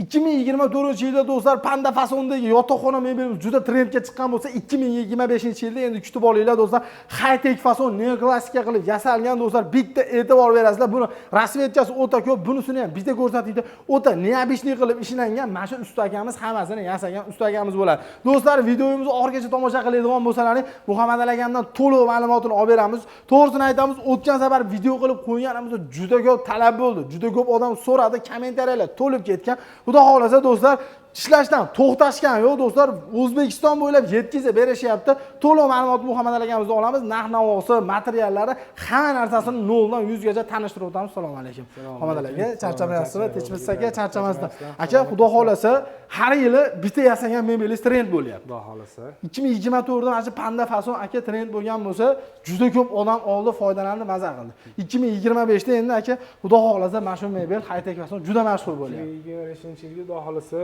2024 yilda, do'stlar, panda fasondagi yotoqxona mebelimiz juda trendga chiqqan bo'lsa, 2025 yilda endi kutib olinglar, do'stlar, high tech fason, neoklassika qilib yasalgan. Do'stlar, bitta e'tibor berasizlar, buni расцветка si o'ta ko'p, bunisini ham bitta ko'rsatiydi. O'ta необычный qilib ishlangan. Mana shu usta akamiz hammasini yasagan usta akamiz bo'ladi. Do'stlar, videomizni oxirigacha tomosha qiladigan bo'lsalaring, Muhammad Ali akamdan to'liq ma'lumotini olib beramiz. To'g'risini aytamiz, o'tgan safar video qilib qo'yganimizda juda ko'p talab bo'ldi, juda ko'p odam so'radi, kommentariyalar to'lib ketgan. Xudo xohlasa, do'stlar, ishlashdan to'xtashgan yo'q, do'stlar, O'zbekiston bo'ylab yetkazib berishyapti. To'liq ma'lumotni Muhammad Ali akamizdan olamiz. Narx navosi, materiallari, hamma narsasini 0 dan 100 gacha tanishtirib o'tamiz. Assalomu alaykum, Muhammad Ali aka, charchamayapsizmi? Tinchmisiz, aka? Charchamasdan, aka. Xudo xohlasa, har yili bitta yasagan mebelingiz trend bo'lyapti. Xudo xohlasa. 2024da mana shu panda fason, aka, trend bo'lgan bo'lsa, juda ko'p odam oldi, foydalandi, maza qildi. 2025da endi, aka, xudo xohlasa, mana shu mebel, high tech fason juda mashhur bo'lyapti. 2025 yilgi, xudo xohlasa,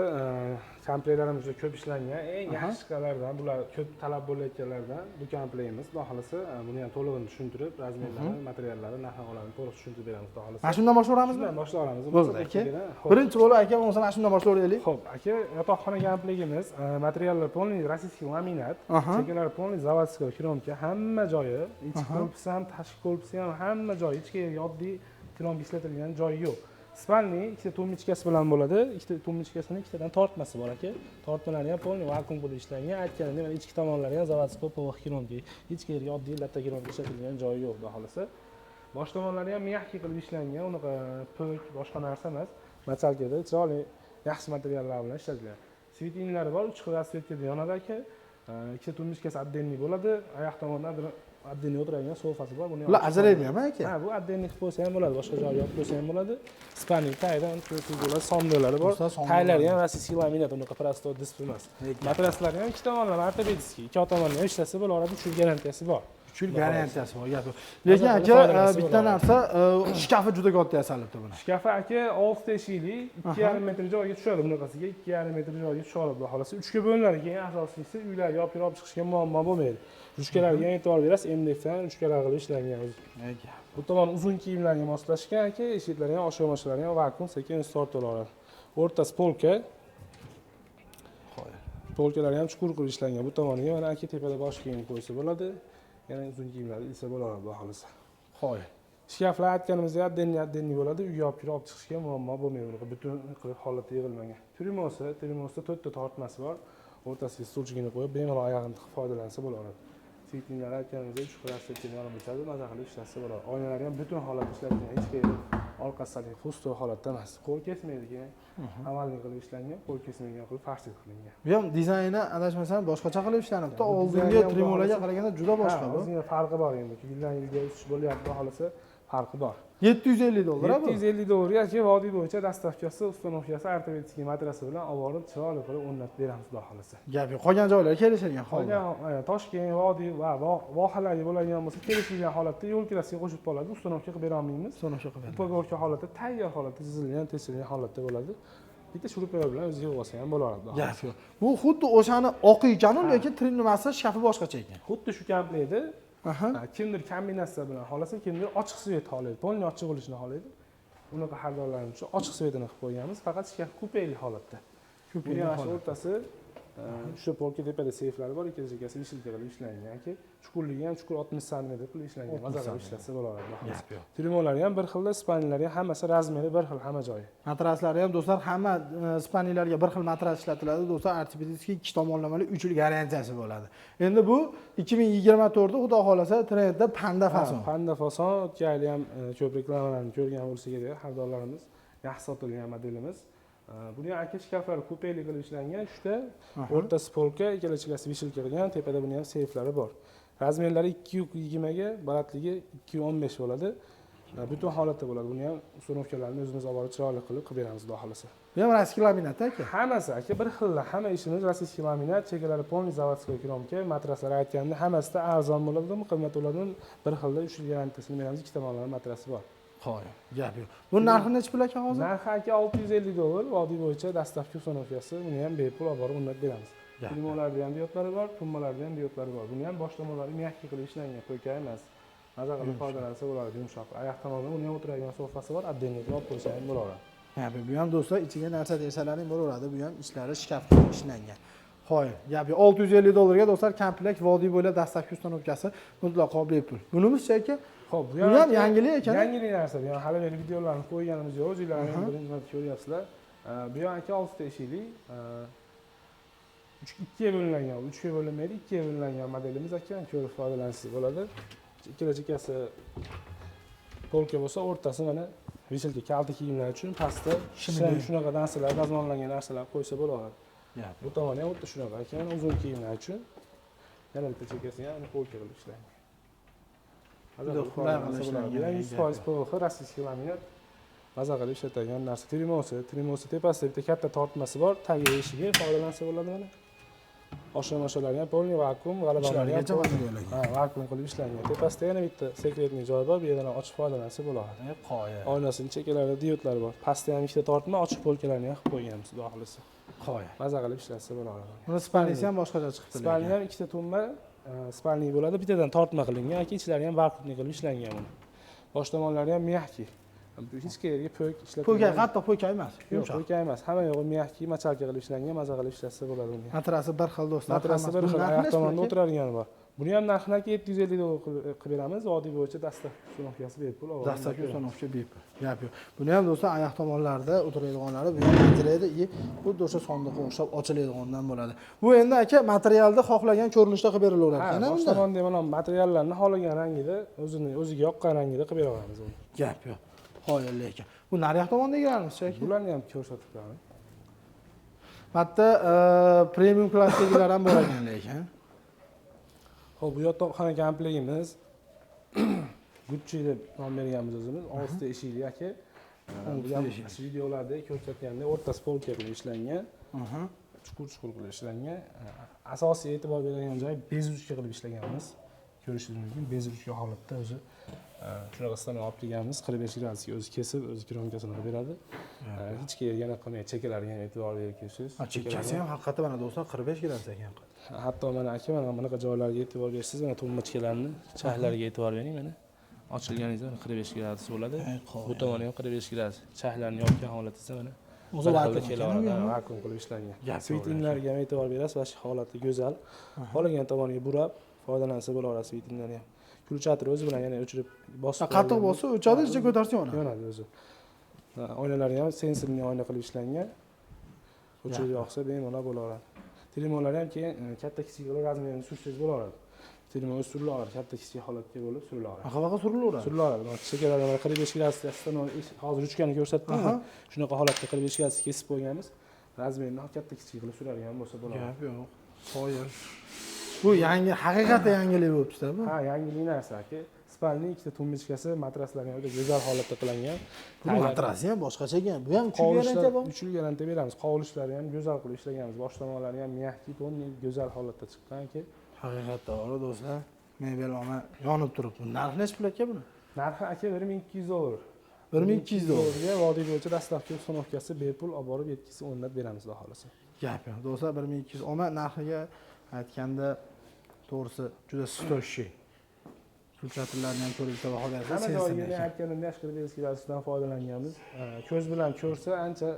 komplektlarimiz juda ko'p ishlangan. Eng yaxshi chiqqanlardan, bular ko'p talab bo'layotganlardan bu komplektimiz. Xudo xohlasa, buni ham to'lig'ini tushuntirib, razmerlarini, materiallarini, narx navolarni to'liq tushuntirib beramiz, xudo xohlasa. Mana shundan boshlayveramizmi? Shundan boshlayveramiz. Bo'ldi, aka. Birinchi bo'lib, aka, bo'lmasa mana shundan boshlayveraylik. Ho'p, aka, yotoqxona komplektimiz, materiallar полный российский laminat, chekkalari полный заводской кромка, hamma joyi, ichki korpusi ham, tashqi korpusi ham, hamma joyi, hech qayerga oddiy кромка ishlatilgan joyi yo'q. Спальный ikkita тумбочка si bilan bo'ladi, ikkita тумбочка sini ikkitadan tortmasi bor, aka. Tortmalari ham полный vakuum qilib ishlangan. Aytganimdek, mana ichki tomonlari ham заводской ПВХ кромка, hech qayerga oddiy latta кромка ishlatilgan joyi yo'q, xudo xohlasa. Bosh tomonlari ham мягкий qilib ishlangan, unaqa po'k, boshqa narsa emas. Мочалка da chiroyli, yaxshi materiallar bilan ishlatilgan. Светильник lari bor, uch xil расцветка da yonadi, aka. Ikkita тумбочка si отдельный bo'ladi, oyoq tomonda отдельный o'tiradigan sofasi bor. Buni Bular ajralmayapmi, aka? Ha, bu отдельный qilib qo'ysa ham bo'ladi, boshqa joyga olib qo'ysa ham bo'ladi. Спальник tagidan qo'ysangiz bo'ladi, sondiqlari bor. Do'stlar, sondiqlari. Taylari ham российский laminat, unaqa простой диск emas. Matraslari ham ikki tomonlama ортопедический, ikki tomonlama ham ishlasa bo'laveradi, 3 yil garantiyasi bor. 3 yil garantiyasi bor, gap yo'q. Lekin, aka, foydalansa bitta bo'ladi. narsa, shkafi juda katta yasalibdi buni. Shkafi, aka, oltita eshikli, 2,5 metr joyga tushadi bunaqasiga, 2,5 metr joyga tusha oladi, xudo xohlasa. Uchga bo'linadi, keyin asosiysi uylarga olib kirib olib chiqishga muammo bo'lmaydi. Ruchkalarga ham e'tibor berasiz, MDFdan ruchkalar qilib ishlangan o'zi. Bu tomon uzun kiyimlarga moslashgan, aka, eshiklari ham, oshiq mashinalari ham vakuum, sekin tortilaveradi. O'rtasi polka. Polkalari ham chuqur qilib ishlangan. Bu tomoniga mana, aka, tepada bosh kiyim qo'ysa bo'ladi. Yana uzun kiyimlarni ilsa bo'laveradi, xudo xohlasa. Hoy. Shkaflar aytganimizdek отдельный отдельный bo'ladi, uyga olib kirib olib chiqishga muammo bo'lmaydi, bunaqa butun qilib holatda yig'ilmagan. Trimosi, trimosda to'rtta tortmasi bor. O'rtasiga stulchigini qo'yib, bemalol oyog'ini tiqib foydalansa bo'laveradi. Светильник lar aytganimizdek uch xil расцветка yonib o'chadi, maza qilib ishlatsa bo'ladi. Oynalari ham butun holatda ishlatilgan, hech qayerda orqasi haligi пустой holatda emas. Qo'l kesmaydi keyin. Amalniy qilib ishlangan, qo'l kesmaydigan qilib farshit qilingan. Bu ham dizayni, adashmasam, boshqacha qilib ishlanibdi. Bu Oldingi dizayni ham trimolarga xudo qaraganda juda boshqa Ha, bu. ozgina farqi bor endi. Yildan yilga o'sish bo'lyapti, xudo xohlasa, farqi bor. 750 dollar bu. 750 dollarga, aka, vodiy bo'yicha доставка si, установка si, ортопедический matrasi bilan olib borib, chiroyli qilib o'rnatib beramiz, xudo xohlasa. Gap yo'q. Qolgan joylar kelishilgan holda. Qolgan Toshkent, vodiy va vohalarga bo'ladigan bo'lsa, kelishilgan holatda yo'l kirasiga qo'shib qoladi, установка qilib bera olmaymiz. Установка qilib beradi. Упаковка holatda, tayyor holatda, chizilgan, tesilgan holatda bo'ladi. Bitta шуруповёрт bilan o'zi yig'ib olsa ham bo'laveradi, xudo Gap yo'q. Bu xuddi o'shani oqi ekanu, lekin trim nimasi, shkafi boshqacha ekan. Xuddi shu komplektni kimdir kombinatsiya bilan xohlasa, kimdir ochiq цвет xohlaydi, полный ochiq bo'lishini xohlaydi. Unaqa xaridorlarimiz uchun ochiq цвет ini qilib qo'yganmiz, faqat shkaf kupeli holatda. Kupeli Buni ham shu holatda. o'rtasi uchta polka, tepada seyflari bor, ikkala chekkasi вешалка qilib ishlangan, aka. Chuqurligi ham chuqur, 60 santimetr qilib ishlangan, 60 maza qilib santimetr. ishlatsa bo'laveradi. Gap yo'q. Tryumolari ham bir xilda, спальни lari ham, hammasi razmeri bir xil hamma joyi. Matraslari ham, do'stlar, hamma спальни larga bir xil matras ishlatiladi, do'stlar, ортопедический, ikki tomonlamali, 3 yil garantiyasi bo'ladi. Endi bu 2024da, xudo xohlasa, trendda panda fason. Panda fason o'tgan yili ham ko'p reklamalarni ko'rgan bo'lsa kerak xaridorlarimiz, yaxshi sotilgan modelimiz. Buni ham, aka, shkaflari kupeli qilib ishlangan, uchta, o'rtasi polka, ikkala chekkasi вешалка qilgan, tepada buni ham seyflari bor. Razmerlari 2,20 ga, balandligi 2,15 bo'ladi. Butun holatda bo'ladi. Buni ham установка larini o'zimiz olib borib, chiroyli qilib qilib beramiz, xudo xohlasa. Bu ham российский laminat, aka. Hammasi, aka, bir xil, hamma ishimiz российский laminat, chekkalari полный заводской кромка, matraslar aytganimdek hammasida arzon bo'ladimi, qimmat bo'ladimi, bir xilda 3 yil garantiyasini beramiz, ikki tomonlama matrasi bor. Qo'y, gap yo'q. Bu narxi nechi pul, aka, hozir? Narxi, aka, 650 dollar, vodiy bo'yicha доставка, установка si, buni ham bepul olib borib o'rnatib beramiz. Gap. Trimolarda ham diodlari bor, tumbalarda ham diodlari bor. Buni ham bosh tomonlari мягкий qilib ishlangan, po'ka emas. Maza qilib foydalansa bo'ladi, yumshoq. Oyoq tomonida uni ham o'tiradigan sofasi bor, отдельно olib qo'ysa ham bo'laveradi. Gap yo'q. Bu ham do'stlar ichiga narsa dersalaring bo'laveradi. Bu ham ichlari shkaf qilib ishlangan. Qoyil. Gap yo'q. 650 dollarga do'stlar komplekt vodiy bo'ylab dastlabki установка si mutlaqo bepul. Bunimiz-chi aka? Xo'p, Bu ham yangilik ekan. Yangilik narsa. Bu ham hali beri videolarni qo'yganimiz yo'q. O'zinglar ham birinchi marta ko'ryapsizlar. Bu ham aka 6 ta eshikli, ikkiga bo'lingan, uchga bo'linmaydi, ikkiga bo'lingan modelimiz aka, ko'rib foydalansangiz bo'ladi. Ikkala chekkasi polka bo'lsa, o'rtasi mana вешалка, kalta kiyimlar uchun pastda Shimli. shunaqa narsalar, dazmollangan narsalar qo'ysa bo'ladi. Gap. Bu tomoni ham xuddi shunaqa ekan, uzun kiyimlar uchun. Yana bitta chekkasi ham polka qilib ishlangan. Juda qulay qilib ishlangan. Bu ham 100% PVC, российский laminat. Maza qilib ishlatadigan narsa. Trimosi tepasida bitta katta tortmasi bor, tagi eshigi foydalansa bo'ladi mana. Oshna-moshalari ham полный vakuum, g'alabonlari ham Ichlarigacha material ekan. Ha, vakuum qilib ishlangan. Tepasida yana bitta секретный joy bor, bu yerdan ham ochib foydalansa bo'ladi. Qoyil. Oynasini chekkalarida diodlar bor. Pastda ham ikkita tortma, ochiq polkalarni ham qilib qo'yganmiz, xudo xohlasa. Qoyil. Maza qilib ishlatsa bo'ladi. Buni спальни si ham boshqacha chiqibdi. Спальни ham ikkita tumba, спальни bo'ladi, bittadan tortma qilingan, aka ichlari ham вакуумный qilib ishlangan buni. Bosh tomonlari ham мягкий. Hech qayerga po'k ishlatilgan. Po'kay, hatto po'kay emas. Yo'q, Yumshoq. po'kay emas. Hamma yog'i мягкий, мочалка qilib ishlangan, maza qilib ishlatsa bo'ladi buni. Matrasi bir xil do'stlar. Matrasi bir hammasi. xil, Buni oyoq narxi tomonda nechi pul aka? o'tiradigani bor. Buni ham narxini aka 750 dollar qilib beramiz. Vodiy bo'yicha dastlabki установка si bepul. Dastlabki установка bepul. Gap yo'q. Buni ham do'stlar oyoq tomonlarida o'tiradiganlari bu ham ochiladi и xuddi o'sha sondiqqa o'xshab ochiladigandan bo'ladi. Bu endi aka materialni xohlagan ko'rinishda qilib berilaveradi Ha, ekan, bosh unda. tomonda mana materiallarni xohlagan rangida, o'zini o'ziga yoqqan rangida qilib bera olamiz uni. Gap yo'q. Qoyil lekin. Bu naryoq tomondagilarimiz aka. Bularni ham ko'rsatib beraman. Hatto premium klassdagilar ham bor ekan lekin. Xo'p, bu yotoqxona komplektimiz Gucci deb nom berganmiz o'zimiz. Oltita eshikli aka. Bu ham eshikli. shu videolarda ko'rsatgandek o'rtasi polka qilib ishlangan. Chuqur chuqur qilib ishlangan. Asosiy e'tibor beradigan joyi без ручка qilib ishlaganmiz. Ko'rishingiz mumkin, без ручка holatda o'zi shunaqa stanok olib kelganmiz. 45 gradusga o'zi kesib, o'zi кромка sini qilib beradi. Hech qayerga anaqa qilmaydi, chekkalariga ham e'tibor berib kelsangiz. Ha, chekkasi ham haqiqatda mana do'stlar 45 gradus ekan. Hatto mana aka, mana bunaqa joylarga e'tibor bersangiz, mana тумбочка larni chahlarga e'tibor bering, mana ochilganingizda mana 45 gradus bo'ladi. Ey, qo'y. Bu tomoni ham 45 gradus. Chahlarni yopgan holatingizda mana O'zi bir xilda vakuum kelaveradi, ekan, vakuum qilib ishlangan. Gap yo'q. Светильник larga ham e'tibor berasiz, va shu holati go'zal. Xohlagan tomoniga burab foydalansa bo'laveradi светильник larni ham. Включатель o'zi bilan yana o'chirib bosib Qattiq qo'yilgan. bo'lsa o'chadi, ichiga ko'tarsa yonadi. Yonadi o'zi. Ha, oynalari ham сенсорный oyna qilib ishlangan. O'chirib yoqsa bemalol bo'laveradi. Telefonlar ham keyin katta kichik qilib размер ini sursangiz bo'laveradi. Telefon o'zi surilaveradi, katta kichik holatga bo'lib surilaveradi. Qanaqa surilaveradi? Surilaveradi. Mana chekkalarda mana 45 gradusda stanok hozir ruchkani ko'rsatdim. Shunaqa holatda 45 gradus kesib qo'yganmiz. Размер ini katta kichik qilib suradigan bo'lsa bo'ladi. Gap yo'q. Qoyil. Bu yangi, haqiqatda yangilik bo'libdi bu. Ha, yangilik narsa aka. Спальни ikkita тумбочка si, matraslari ham juda go'zal holatda qilingan. Bu matrasi ham boshqacha ekan. Bu ham 3 yil Qovushlar garantiya bor. 3 yil garantiya beramiz. Qovulishlari ham go'zal qilib ishlaganmiz. Bosh tomonlari ham мягкий, полный go'zal holatda chiqqan aka. Haqiqatda to'g'ri do'stlar. Mebel olma yonib turibdi. Narxi nechi pul aka buni? Narxi aka 1200 dollar. 1200 dollar. Dollarga vodiy bo'yicha dastlabki установка si bepul olib borib yetkazib o'rnatib beramiz xudo xohlasa. Gap yo'q. Do'stlar 1200 olma narxiga aytganda to'g'risi juda стоящий. Включатель larni ham ko'rib bitta baho bersa, Hamma joyiga sensin men ekan. aytganimdek 45 gradusdan foydalanganmiz. Ko'z bilan ko'rsa ancha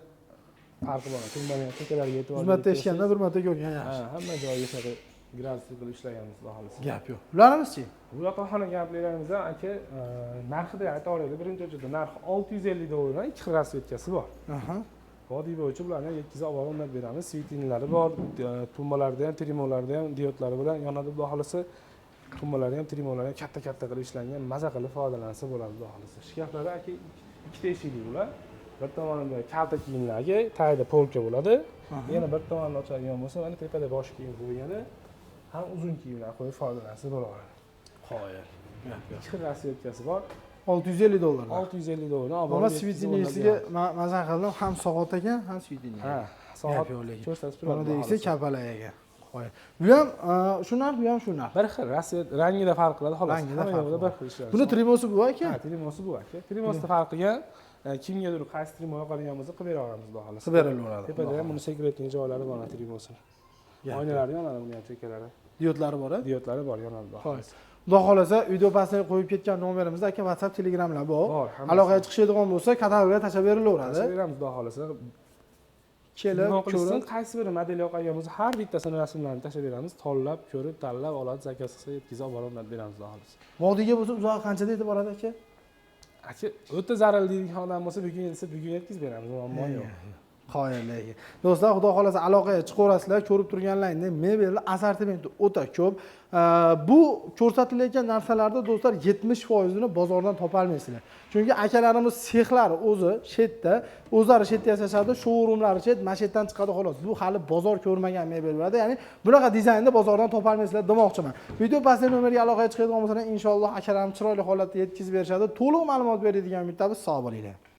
farqi bor. Tumbani ham chekkalariga e'tibor 100 marta eshitganda bir marta ko'rgan yaxshi. Ha, hamma joyiga shunaqa gradusli qilib ishlaganmiz xudo xohlasa. Gap yo'q. Ularimiz-chi? Bu yotoqxona komplektlarimiz ham aka narxida ayta olaylik. Birinchi o'rinda narxi 650 dollardan ikki xil расцветка si bor. Vodiy bo'yicha bularni yetkazib olib borib o'rnatib beramiz. Светильник lari bor, tumbalarda ham, trimolarda ham diodlari bilan yonadi xudo xohlasa. Tumbalari ham, trimolari ham katta-katta qilib ishlangan, maza qilib foydalansa bo'ladi xudo xohlasa. Shkaflari aka ikkita eshikli bular. Bir tomonida kalta kiyimlarga tagida polka bo'ladi. Yana bir tomonini ochadigan bo'lsa, mana tepada bosh kiyim qo'ygani ham uzun kiyimlar qo'yib foydalansa bo'laveradi. Qoyil. Gap yo'q. Ikki xil расцветка si bor. 650 dollar. 650 dollardan olib Mana borib yetkazib светильник o'rnatib siga beramiz. maza qildim, ham soat ekan, ham светильник. Ha, soat Gap yo'q lekin. ko'rsatib Buni turadi. degisi kapalak ekan. Qoyil. Bu ham shu narx, bu ham shu narx. Bir xil расцвет rangida farq qiladi xolos. Rangida Hamma farqi yo'g'ida bor. bir xil ishlanadi. Buni trimosi bu aka. Ha, trimosi bu aka. Trimosida farqi ham kimgadir qaysi trimo yoqadigan bo'lsa qilib bera olamiz xudo xohlasa. Qilib berilaveradi. Tepada ham buni секретный joylari bor trimosini. Gap yo'q. Oynalari yonadi buni ham chekkalari. Diodlari bor, a? Diodlari bor yonadi. Xudo Qoyil. xohlasa. Xudo xohlasa, video pastga qo'yib ketgan nomerimizda, aka, WhatsApp, Telegramlar bor. Bor, hammasi. Aloqaga chiqishadigan bo'lsa, katalogga tashlab berilaveradi. Tashlab beramiz, xudo xohlasa. Kelib Telefon qilishsin, ko'rib. Qaysi biri model yoqagan bo'lsa, har bittasini rasmlarini tashlab beramiz. Tanlab, ko'rib, tanlab oladi, заказ qilsa, yetkazib olib borib beramiz, xudo xohlasa. Vodiyga bo'lsa, uzog'i qanchada yetib boradi, aka? Aka, o'ta zaril deydigan odam bo'lsa, bugun desa, bugun yetkazib beramiz, muammo yo'q. Qoyil lekin. Do'stlar, xudo xohlasa, aloqaga chiqaverasizlar. Ko'rib turganlaringdek, mebelni assortimenti o'ta ko'p. Bu ko'rsatilayotgan narsalarda, do'stlar, 70%ini bozordan topolmaysizlar. Chunki akalarimiz sexlari o'zi shetda, o'zlari shetda yasashadi, showroomlari shet, mana shu yerdan chiqadi xolos. Bu hali bozor ko'rmagan mebel bo'ladi. Ya'ni bunaqa dizaynni bozordan topolmaysizlar demoqchiman. Video pastdagi nomerga aloqaga chiqadigan bo'lsalar, inshaalloh akalarimiz chiroyli holatda yetkazib berishadi. To'liq ma'lumot beradigan umiddamiz. Sog' bo'linglar.